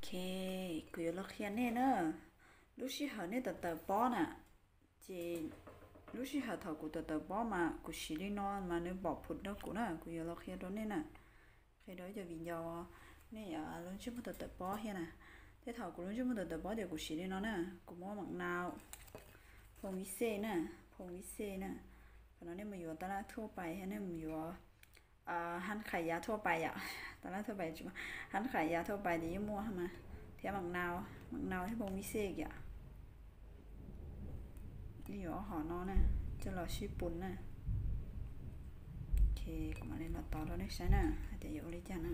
Ok, kuv yuav los qhia nej na. Lub sij hawm nej tawm tawm pob na, ces lub sij hawm thaum kuv tawm tawm pob mas kuv siv li no mas nws pom phum rau kuv na, kuv yuav los qhia rau nej na. Qhia rau ib co viv ncaus, nej lub ntsej muag tawm tawm pob thiab na. Tej thaum kuv lub ntsej muag tawm tawm pob ces kuv siv li no na, kuv muab mam nau, phoo vib xej na, phoo vib xej na. Qhov no nej mus yuav tab laj thuaj pais thiab nej mus yuav hab qhais yav thuaj pais yom, tab laj thuaj pais tsis muaj, hab qhais yav thuaj pais ces yeej muaj mas, thiab mam nau, mam nau thiab phoo vib xej yom. Yeej yuav ob hom no na, coj los sib pun na. Ok, kuv mam li los tos rau nej saib na hais tias yuav ua li cas na.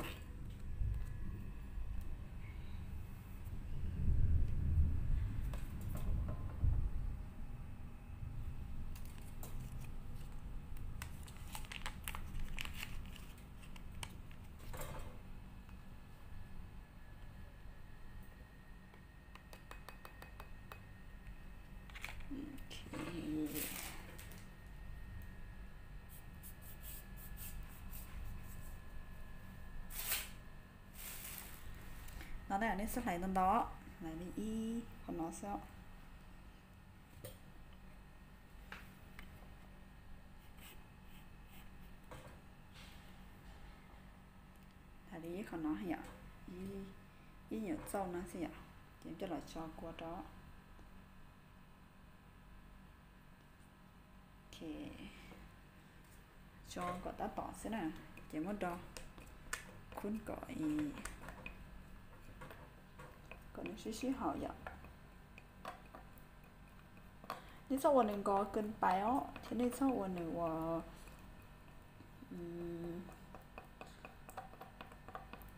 No na, nej xub hlais ntau ntau, hlais li ib qho no xwb. Hlais li ib qho no yom, ib nyuam txauj no xwb yom, ces coj los tso kua rau. Ok, tso kom tab tom xwb na, ces muab do khub kom, kom nws sib sib haum yom. Nej txhob ua nws nkos kawg pais os, thiab nej txhob ua nws ua,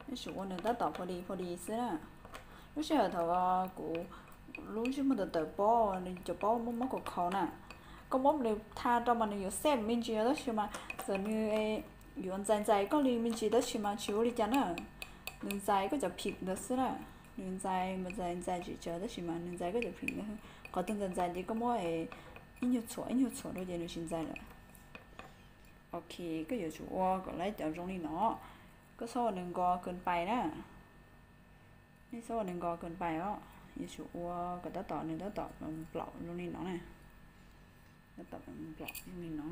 nej tsuas ua nws tab tom pha di pha di xwb na. Lub sij hawm thaum kuv lub ntsej muag tawm tawm pob, nws cov pob muab muab kaus khaus na, koj muab nws tha rau mas nws yuav xej me ntsis tab sis mas txawm nws yuav ntxais ntxais koj li me ntsis tab sis mas tsis ua li cas na. Nws ntxais koj cov phim ntawd xwb na. Nws ntxais mas ntxais ntxais tsis tsawg tab sis mas nws ntxais koj cov phim ntawd. Qhov twg ntxais ntxais ces koj muab ib nyuag txhuam ib nyuag txhuam rau ces nws tsis ntxais lawm. Ok, koj yuav tsum ua kom lawv cov zoo li no. Koj txhob ua nws nkos kawg pais na. Nej txhob ua nws nkos kawg pais os, yuav tsum ua kom tab tom nws tab tom plaum zoo li no na. Tab tom plaum zoo li no.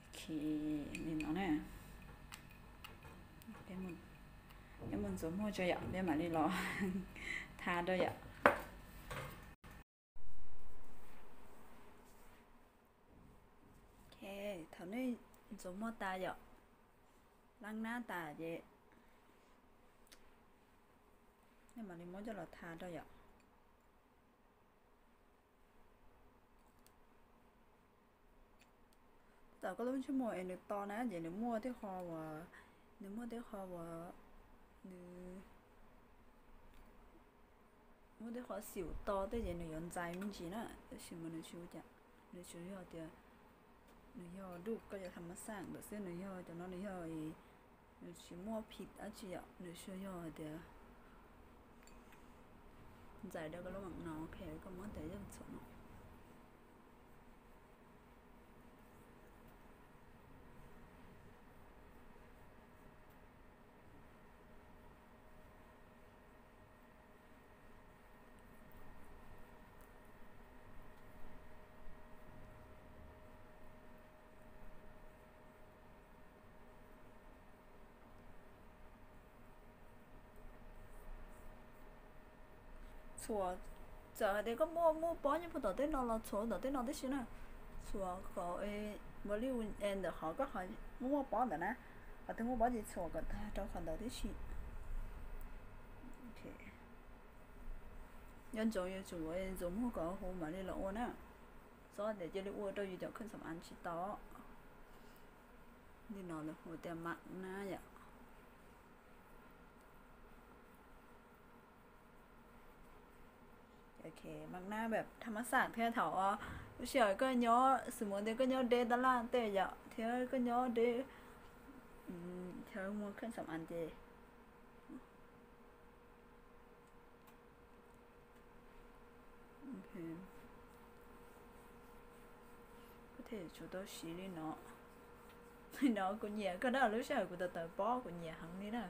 Ok, li no na. Peb mus ntxuav muag tso yom, peb mam li los tha rau yom. Ok, thaum nej ntxuav muag tas yom, leej nab tas ces nej mam li muab coj los tha rau yom. Tab tom koj lub ntsej muag es nws to na ces nws muaj tej qho uas, nws muaj tej qho uas, nws muaj tej qho xim to tej ces nws yuav ntxais me ntsis na, tab sis mas nws tsis ua cas, nws tsuas yog tias nws yog duj koj cov tham mas xaj ntawm xwb, nws yog cov no nws yog, nws tsis muaj phim dab tsi yom, nws tsuas yog hais tias ntxais rau koj lub mam no, ok, koj muab tes yeej txhuam no. Txhuam, txawm hais tias koj muaj muaj pob nyob puag tom tej no los txhuam tom tej no tib si na. Txhuam kom npaum li ntawm qhov koj muaj muaj pob ntawd na, qhov twg muaj pob ces txhuam kom tag rau qhov ntawd tib si. Nco ntsoov yuav tsum ntxuav muag kom huv mam li los ua na. Txhob tias cia li ua rau yus cov kheej xam av tsis tau. Li no lawv hu tias mam na yom. Mam na tham mas xaj thiab thaum lub sij hawm koj nyob, xws mus tias koj nyob deb tab laj tej yom, thiab koj nyob deb chaw muag kheej xam av ces koj thiaj yuav tsum tau siv li no. Li no kuv nyiam kawg na, lub sij hawm kuv tawm tawm pob kuv nyiam heev li na.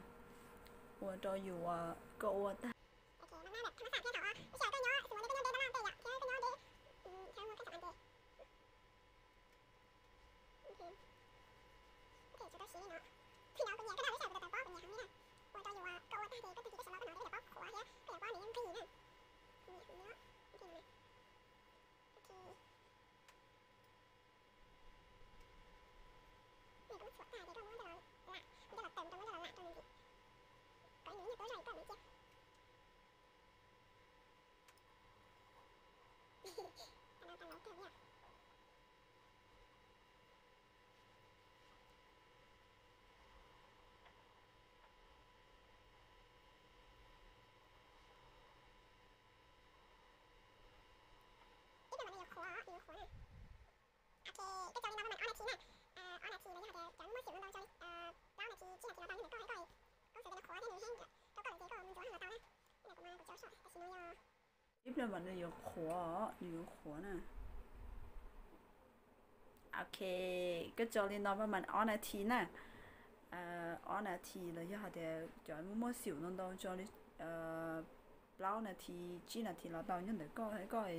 Ua rau yus koj ua tag. Nws koj muab txhuam tag ces koj muab coj los lam, muab coj los tawm rau, muab coj los lam rau nws ntxim. Kom nws nyiaj tuab zog koj nws cia. Tam no tas lauv kawg li. Ib pliag mas nws yuav qhuav, nws yuav qhuav na. Ok, koj tso li no pab mam ob nas this na. Ob nas this los yog hais tias cov muaj xyaum no ntau tso li plaub nas this tsib nas this los tau, nyob ntawm koj hais koj, koj xav tias nws qhuav thiab nws heev rau koj lawm ces koj mus ntxuav los tau na. Ntawm kuv mas kuv tso soj tam sim no yog ib pliag mas nws yuav qhuav, nws yuav qhuav na. Ok, koj tso li no pab mam ob nas this na. Ob nas this los yog hais tias cov muaj muaj xyaum no ntau tso li plaub nas this tsib nas this los tau, nyob ntawm koj hais koj,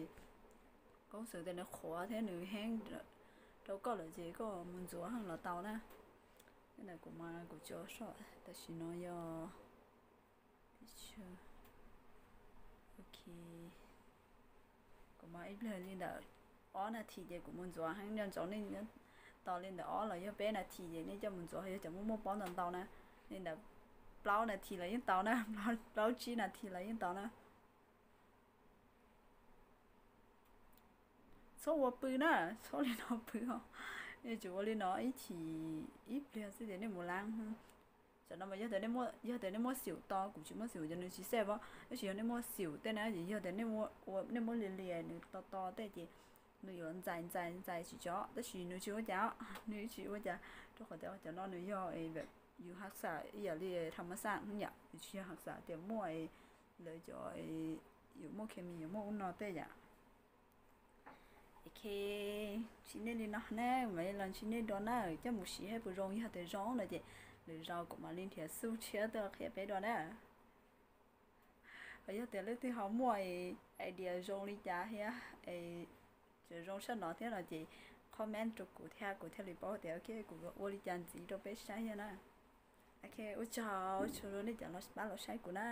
koj xav tias nws qhuav thiab nws heev rau koj lawm ces koj mus ntxuav heev los tau na. Nyob ntawm kuv mas kuv tso soj tam sim no yog Ok, kuv mas ib pliag li ntawm ob nas this ces kuv mus ntxuav heev, nco ntsoov nej nyob tos li ntawm ob los yog peb nas this ces nej coj mus ntxuav, yog cov muaj muaj pob ntau ntau na, li ntawm plaub nas this los yeej tau na, plaub tsib nas this los yeej tau na. Txhob ua pw na, txhob li no pw os. Nej tsuas ua li no ib chim ib pliag xwb ces nej mus laab. Tam no mas yog tias nej muaj xyaum to, kuv tsis muaj xyaum ces nws tsis xej os, tab sis yog nej muaj xyaum tej na ces yog tias nej muab li li nws to to tej ces nws yuav ntxais ntxais ntxais tsis tso, tab sis nws tsis ua cas, nws tsis ua cas, rau qhov tias cov no nws yog yus has xas ib yam li tham mas xaj yom, nws tsis yog has xas tias muaj lawv cov yuav muaj khes mis yuav muaj ub no tej yom. Ok, ntsib nej li no na, mam li los ntsib nej dua na, coj mus siv hab puas zoo, yog tias zoo no ces lwm zaus kuv mam li nrhiav xub tshiab tuaj qhia peb dua na. Ho yog tias leej twg ho muaj idea zoo li cas thiab, tseem zoo sab no thiab no ces comment rau kuv thiab, kuv thiaj li paub tias ok kuv ua li cas ntxiv rau peb saib thiab na. Ok, ua tsaug, ua tsaug rau nej cov pab los saib kuv na.